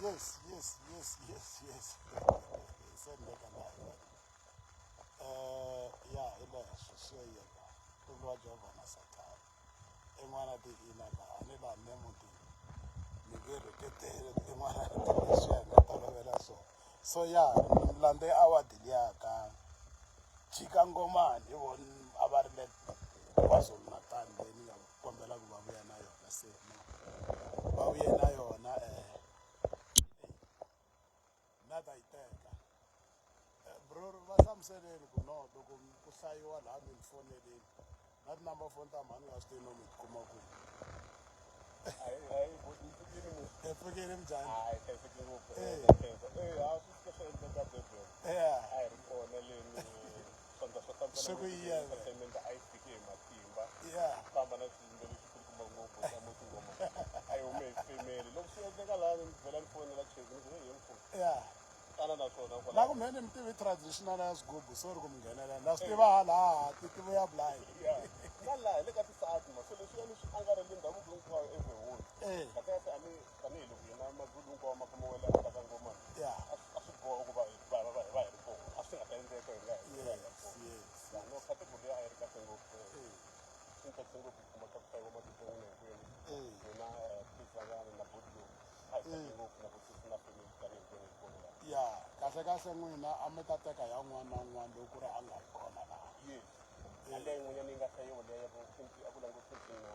Yes, yes, yes, yes, yes. Se ni le ka live. Ya hi leswo swi ya yena ku vuriwa Jehovha na Sathana. In'wana ti-ina laha ni laha ni le mutini ni nge rhuketeli tin'wana leswi hi nga tolovela swona. So ya ni landze award liya ka Jika Ngomani hi vona a va ri le KwaZulu-Natal leyi ni nga kombela ku va vuya na yona se no va vuye na yona na ta yi teka bro va hlamuseleni ku no loko ku hlayiwa laha mi ni foneleni na ti-number phone ta mhani nga swi tivi no mi ti kuma kwihi. Hi pfukile minjhani? Yeah. Swandla swo fambisana Swi ku na yiyele. entertainment a yi fiki hi matimba. Yeah. Famba na xiyimbeleri xikulukumba ngopfu xa mutingoma a yi hume hi femeli. Loko swi endleka laha ni vhela ni fonela Chezi ni ku heyi he mfo Yeah. tana na swona Na kwala. ku mhe ni mi tivi traditional ya swigubu sorry ku mi nghenelela na swi tiva halaha ti tivo ya blind. Yeah. Na laha hi le ka tisati ma so leswiyani swi angarhele ndhavuko hinkwayo as a whole. Eh. Kahle kahle a ni tanihiloko hina Mazulu hinkwawo ma khoma wela eka ka ngoma Yeah. a swi boha ku va hi va va va hi ri kona a swi nga ta endleka hi nga hi nga Yes, hi yes. ri kona. No category leyi a yi ri kahle ngopfu. Eh. Swi ni tsakise ngopfu ku kuma swa ku hlayiwa mavito ya n'wina hinkwenu. Eh. Mina Please Vangani na buti lowu a hi tsake ngopfu na vusisi na family tanihi hinkwenu hi kona laha. Ya, kahle kahle n'wina a mi ta teka ya un'wana na un'wana loko ku ri a nga ri kona laha. Yes. Na leyi yin'wanyana yi nga hlayiwa leya ya vo Quincy a ku langiwe Quincy na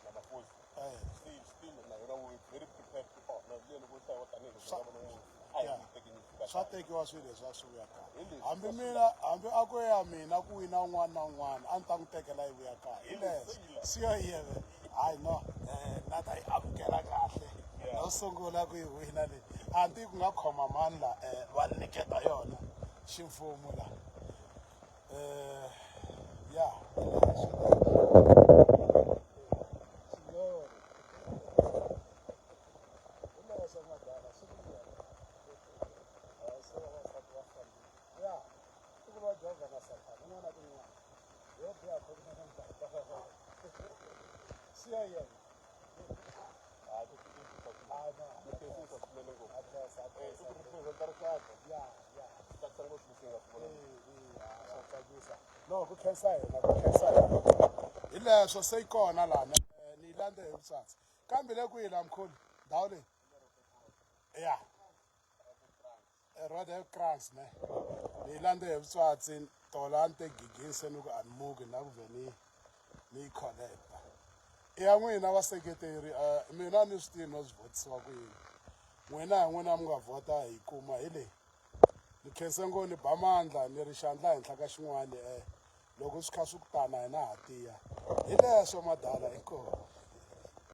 na Mafosi. Eh. Still still na yona we very prepared to oh na leyi loko yi hlayiwa tanihiloko Swa- hi nga vona munhu a hi Yeah. yi tekeni yi fika Swa kahle. tekiwa swilo leswi a swi vuya kaya. Hi leswi Hambi swa mina hambi a ku ya mina ku wina un'wana na un'wana a ni ta n'wi tekela yi vuya kaya. Hi Hi leswi, leswi. se yi la. Swi yo yeve. Hayi no, na ta yi amukela kahle. Yeah. No sungula ku yi wina leyi. A ni tivi ku nga khoma mani la va ni nyiketa yona ximfumo la. Ya. Signore. Hi leswo madala swi ku yena. Se vavasati va fambile. Ya. I ku va Jehovha na Sathana un'wana na kun'wana. Yo biha khomisa na mutata. Swi ya yena. Hayi ku tiyisisa swinene. Hayi no. Ni khensisa swinene ngopfu. A khensa, a Eh, i khensa. ku represent rixaka. Ya, ya. Swi tsakisa ngopfu leswi hi nga swi vona. Eh, swa tsakisa. No, ku khensa hina, ku khensa hina. Hi leswo se yi kona lana. Ni yi landze hi vutswatsi. Kambe le kwihi la mkhulu? Ndhawu leyi? Ya. Rodekrans ne. Ni yi landze hi vutswatsi tolo a ni te gigini se ni ku a ni muki na ku vhe ni ni yi collect-a. I ya n'wina vaseketeri mina a ni swi tivi no swi vhotisiwa ku yini. N'wina hi n'wina mi nga vhota hi kuma hi leyi. Ni khense ngopfu ni ba mandla ni ri xandla henhla ka xin'wana loko swi kha swi ku tana hina ha tiya. Hi leswo madala inkomu.